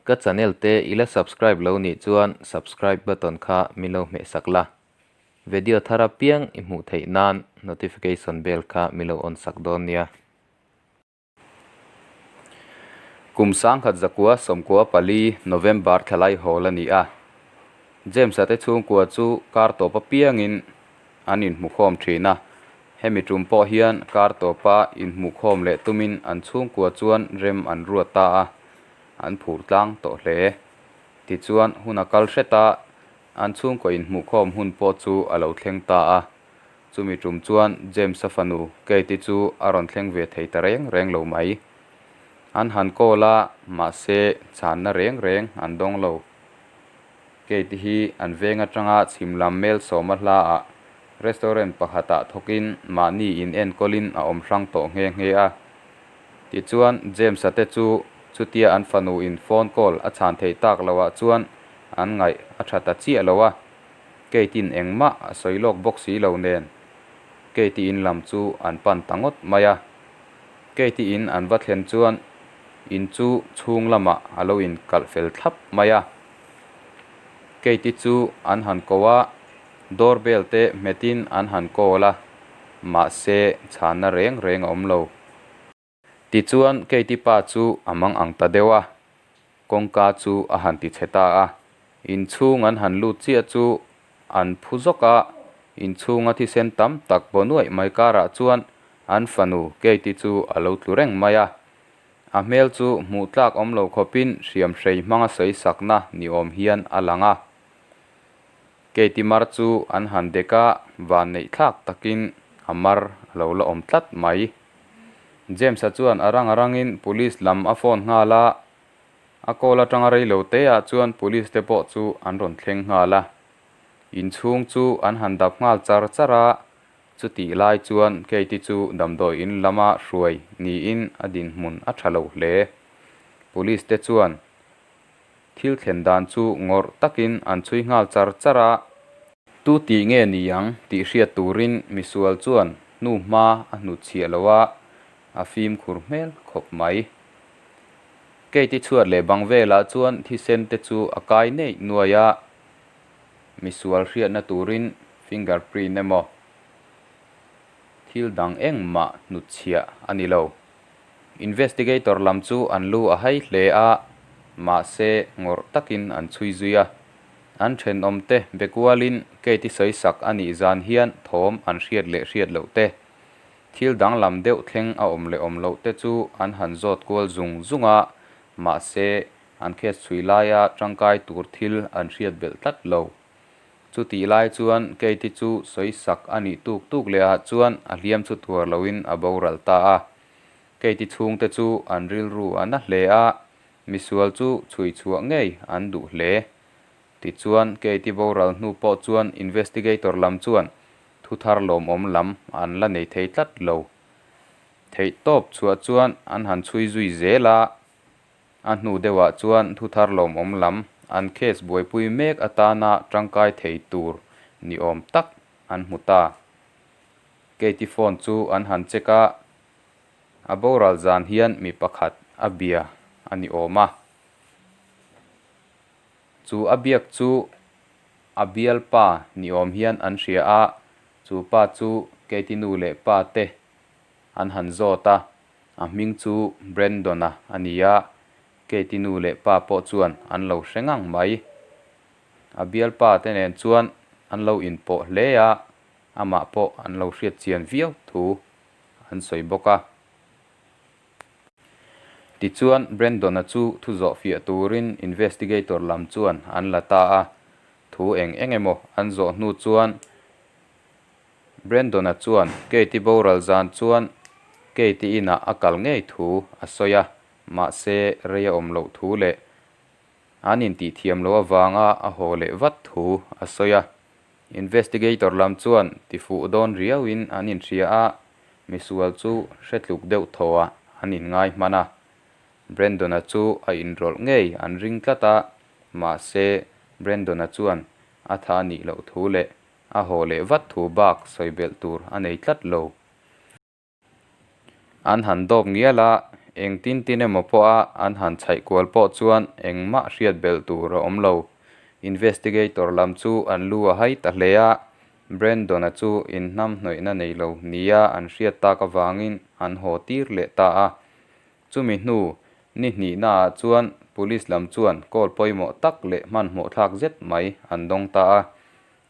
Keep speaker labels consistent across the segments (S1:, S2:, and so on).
S1: Ka channel te i la subscribe lo nih chuan subscribe button kha min lo hmeh sak la, video thar apiang i hmuh theih nan notification bell kha min lo on sak dawn nia. Kum 1994 November thlalai hawl a ni a, James-a te chhungkua chu kar tawp apiangin an inhmukhawm thin a, hemi tum pawh hian kar tawpa inhmuhkhawm leh tumin an chhungkua chuan rem an ruat ta a, an phur tlang tawh hle. Tichuan hun a kal hret a, an chhungkaw inhmuhkhawm hun pawh chu a lo thleng ta a. Chumi tum chuan James-a fanu Kate-i chu a rawn thleng ve thei ta reng reng lo mai. An han call a, mahse chhanna reng reng an dawng lo. Kate hi an veng atanga chhim lam mel sawma hlaah restaurant pakhatah thawkin mahni in enkawlin a awm hrang tawh nghe nghe a. Tichuan James-a te chu chutia an fanu in phone call a chhan theih tak loah chuan an ngaih a tha ta chiah lo a. Kate-in engmah a sawi lawk bawk si lo nen Kate-i in lam chu an pan ta ngawt mai a. Kate-i in an va thlen chuan in chu chhung lamah a lo inkalh fel thlap mai a. Kate-i chu an han ko a, door bell te hmetin an han call a, mahse chhanna reng reng a awm lo. Tichuan Kate-i pa chu a mang ang ta deuh a, kawngka chu a han ti chhe ta a. Inchhung an han lut chiah chu an phu zawk a, inchhunga thisen tam tak baw nuaih mai karah chuan an fanu Kate-i chu a lo tlu reng mai a. A hmel chu hmuh tlak awm lo khawpin hriam hrei hmanga sawi sakna ni awm hian a lang a. Katie mar chu an han dek a, van neih thlak takin a mar a lo la awm tlat mai. James-a chuan a rang a rangin police lam a phone nghal a, a call atanga rei lo te ah chuan police te pawh chu an rawn thleng nghal a. Inchhung chu an han dap nghal char char a, Chutih lai chuan Katie chu damdawi in lama hruai niin a dinhmun a tha lo hle. Police te chuan thil thlen dan chu ngawrh takin an chhui nghal char char a. Tu tih nge ni ang tih hriat turin misual chuan hnu hma a hnutchhiah lo a, a fimkhur hmel khawp mai. Katie chhuat leh bang velah chuan thisen te chu a kai neih nuai a. Misual hriatna turin fingerprint emaw thil dang engmah hnutchhiah a ni lo. Investigator lam chu an lu a hai hle a, mahse ngawrh takin an chhui zui a. An thenawmte be kualin Kate-i sawi sak a nih zan hian thawm an hriat leh hriat loh te, thil danglam deuh thleng a awm leh awm loh te chu an han zawt kual zung zung a, mahse An case chhui laia tangkai tur thil an hriat belh tlat lo. Chutih lai chuan Kate-i chu sawi sak a nih tuk tuk leh ah chuan a hliam chu thuar loin a boral ta a. Kate-i chhungte chu an rilru a na hle a, misual chu chhui chhuah ngei an duh hle. Tichuan Kate-i boral hnu pawh chuan investigator lam chuan thu thar lawmawm lam an la nei thei tlat lo. Theihtawp chhuah chuan an han chhui zui zel a. A hnu deuhah chuan thuthar lawmawm lam an case buaipui mek atana tangkai thei tur ni awm tak an hmu ta. Katie phone chu an han check a, a boral zan hian mi pakhat a bia a ni awm a. Chu a biak chu a bialpa ni awm hian an hria a, chu pa chu Katie nu leh pa te an han zawt a. A hming chu Brandon-a a ni a, Kate-i nu leh pa pawh chuan an lo hre ngang mai. A bialpa te nen chuan an lo inpawh hle a, amah pawh an lo hriat chian viau thu an sawi bawk a. Tichuan Brandon-a chu thu zawh fiah turin investigator lam chuan an la ta a, thu eng eng emaw an zawh hnu chuan Brandon-a chuan Kate-i boral zan chuan Kate-i inah a kal ngei thu a sawi a, mahse rei a awm loh thu leh an intihthiam loh avanga a haw leh vat thu a sawi a. Investigator lam chuan tifuh dawn riauin an inhria a, misual chu hre tluk deuh thawhah an inngai hman a. Brandon-a chu a inrawlh ngei an ring tlat a, mahse Brandon-a chuan a tha nih loh thu leh A haw leh vat thu bak sawi belh tur a nei tlat lo. An han dawp ngial a, Engtin tin emaw pawha an han chhaih kual pawh chuan engmah hriat belh tur a awm lo. Investigator lam chu an lu a hai ta hle a, Brandon-a chu inhnamhnawihna nei lo nia an hriat tak avangin an haw tir leh ta a. Chumi hnu ni hnihnaah chuan Police lam chuan call pawimawh tak leh hmanhmawh thlak zet mai an dawng ta a.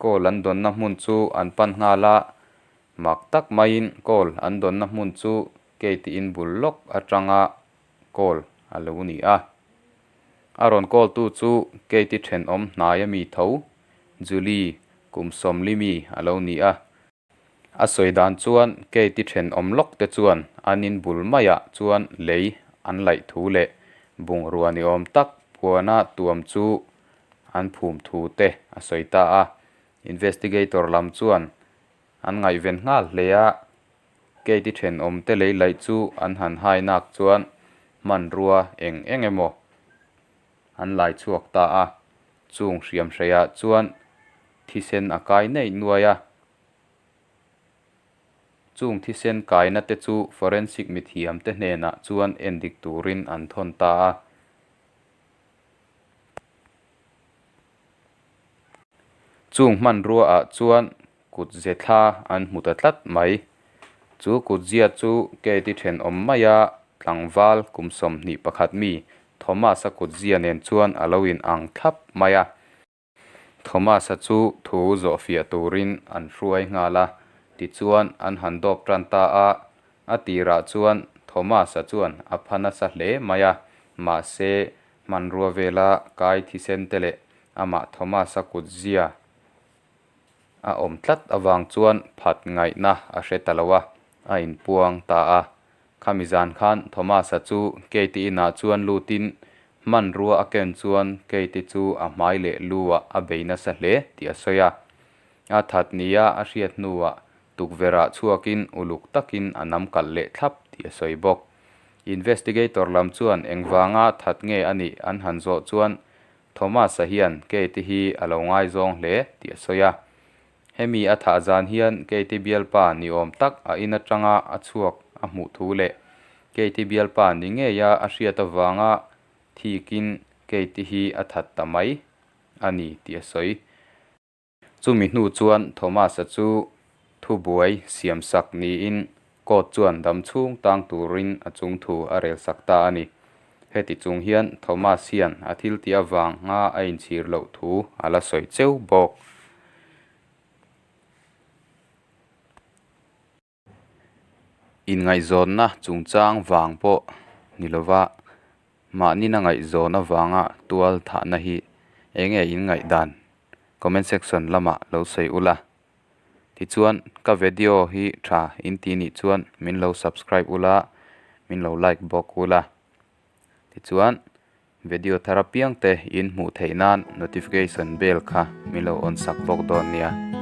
S1: Call an dawnna hmun chu an pan nghal a, mak tak maiin call an dawnna hmun chu Kate in bul lawk atanga call a lo ni a. A rawn call tu chu Kate thenawm hnai ami tho, Julie kum sawmlimi a lo ni a. A sawi dan chuan Kate thenawm lawk te chuan an in bul maiah chuan lei an laih thu leh bungrua ni awm tak puana tuam chu an phum thu te a sawi ta a. Investigator lam chuan an ngaihven nghal hle a, Kate thenawm te lei laih chu an han hai nak chuan hmanrua eng eng emaw an lai chhuak ta a, chung hriam hreiah chuan thisen a kai neih nuai a. Chung thisen kaina te chu forensic mithiam te hnenah chuan endik turin an thawn ta a. Chung hmanrua ah chuan kut ze thla an hmu ta tlat mai. Chu kut zia chu Kate-i thenawm maia tlangval kum 21 mi Thomas-a kut zia nen chuan a lo in ang thlap mai a. Thomas-a chu thu zawhfiah turin an hruai nghal a, tichuan an han dawp tan ta a. A tirah chuan Thomas-a chuan a pha nasa hle mai a, mahse hmanrua vela kai thisen te leh amah Thomas-a kutzia a awm tlat avang chuan phat ngaihna a hre ta lo a, a inpuang ta a. Khami zan khan Thomas-a chu Kate-i inah chuan lutin hmanrua a ken chuan Kate-i chu a hmai leh lu-ah a bei nasa hle tih a sawi a. A that nia a hriat hnuah tukverhah chhuakin uluk takin a nam kalh leh thlap tih a sawi bawk. Investigator lam chuan engvanga that nge a nih an han zawh chuan Thomas-a hian Kate-i hi a lo ngaizawng hle tih a sawi a. Hemi a thah zan hian Kate-i bialpa ni awm tak a in atanga a chhuak a hmuh thu leh Kate-i bialpa ni ngeia a hriat avanga thikin Kate-i hi a that ta mai a ni tih a sawi. Chumi hnu chuan Thomas-a chu thubuai siamsak niin Court chuan dam chhung tang turin a chung thu a rel sak ta a ni. Heti chung hian Thomas hian a thil tih avanga a inchhir loh thu a la sawi cheu bawk. Inngaihzawnna chungchang vang pawh ni lova mahnina ngaihzawn avanga tual thahna hi eng nge inngaihdan? Comment section lamah lo sawi ula. Tichuan ka video hi tha in ti nih chuan min lo subscribe ula min lo like bawk ula tichuan video thar apiang te in hmuh theih nan notification bell kha min lo on sak bawk dawn nia.